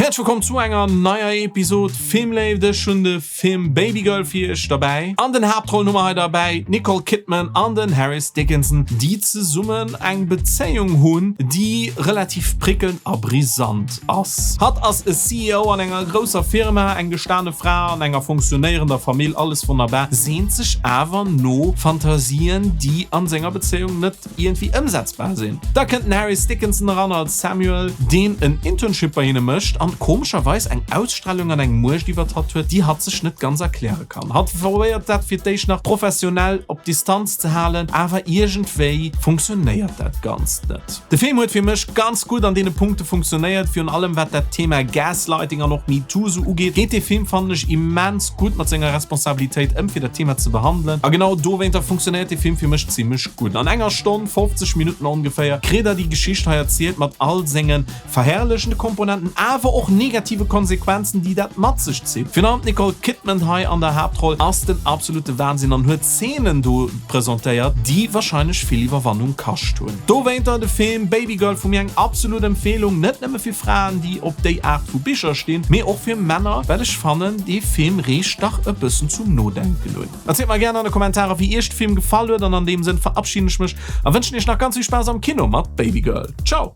Häerzlech wëllkomm zu enger neier Episod Filmléift. Ech hunn de Film Babygirl fir iech derbäi. An den Haaptrollen hu mer hei derbäi d'Nicole Kidman an den Harris Dickinson, déi zesummen eng Bezéiung hunn, déi relativ prickelnd a brisant ass. Hatt ass e CEO an enger grousser Firma, eng gestane Fra an enger funktionéierender Famill, alles wonnerbar, seent sech awer no Fantasien, déi an senger Bezéiung net iergendwéi ëmsetzbar sinn. Da kënnt den Harris Dickinson eran als Samuel, deen en Internship bei hinne mécht an komescherweis eng Ausstralung an eng Muecht iwwert hatt huet, déi hatt sech net ganz erkläre kann. Hatt probéiert dat fir d'éischt nach professionell op Distanz ze halen, awer iergendwéi funktionéiert dat Ganzt net. De Film huet fir mech ganz gutt an deene Punkte funktionéiert, virun allem wat dat Thema Gaslighting an och MeToo sou ugeet, geet dee Film fannen ech immens gutt mat senger Responsabilitéit ëm fir dat Thema ze behandelen a genau dowéinter funktionéiert dee Film fir mech zimmlech gutt. An enger Stonn, 50 Minutten ongeféier, kritt der déi Geschicht hei erzielt mat all sengen verherrlechende Komponenten, awer och negative Konsequenzen déi dat mat sech zitt. Virun allem d'Nicole Kidman hei an der Haaptroll ass den absolute Wahnsinn an huet Szenen do presentéiert, déi wahrscheinlech vill Iwwerwannung kascht hunn. Dowéinter de Film Babygirl vu mir eng absolut Empfehlung, net nëmme fir Fraen déi op déi Aart vu Bicher stinn, mee och fir Männer, well ech fannen dee Film reegt dach e bëssen zum Nodenken un. Erzielt mer gären an de Kommentarer wéi iech de Film gefall huet an an deem Sënn verabschiden ech mech a wënschen iech nach ganz vill Spaass am Kino mat Babygirl. Ciao!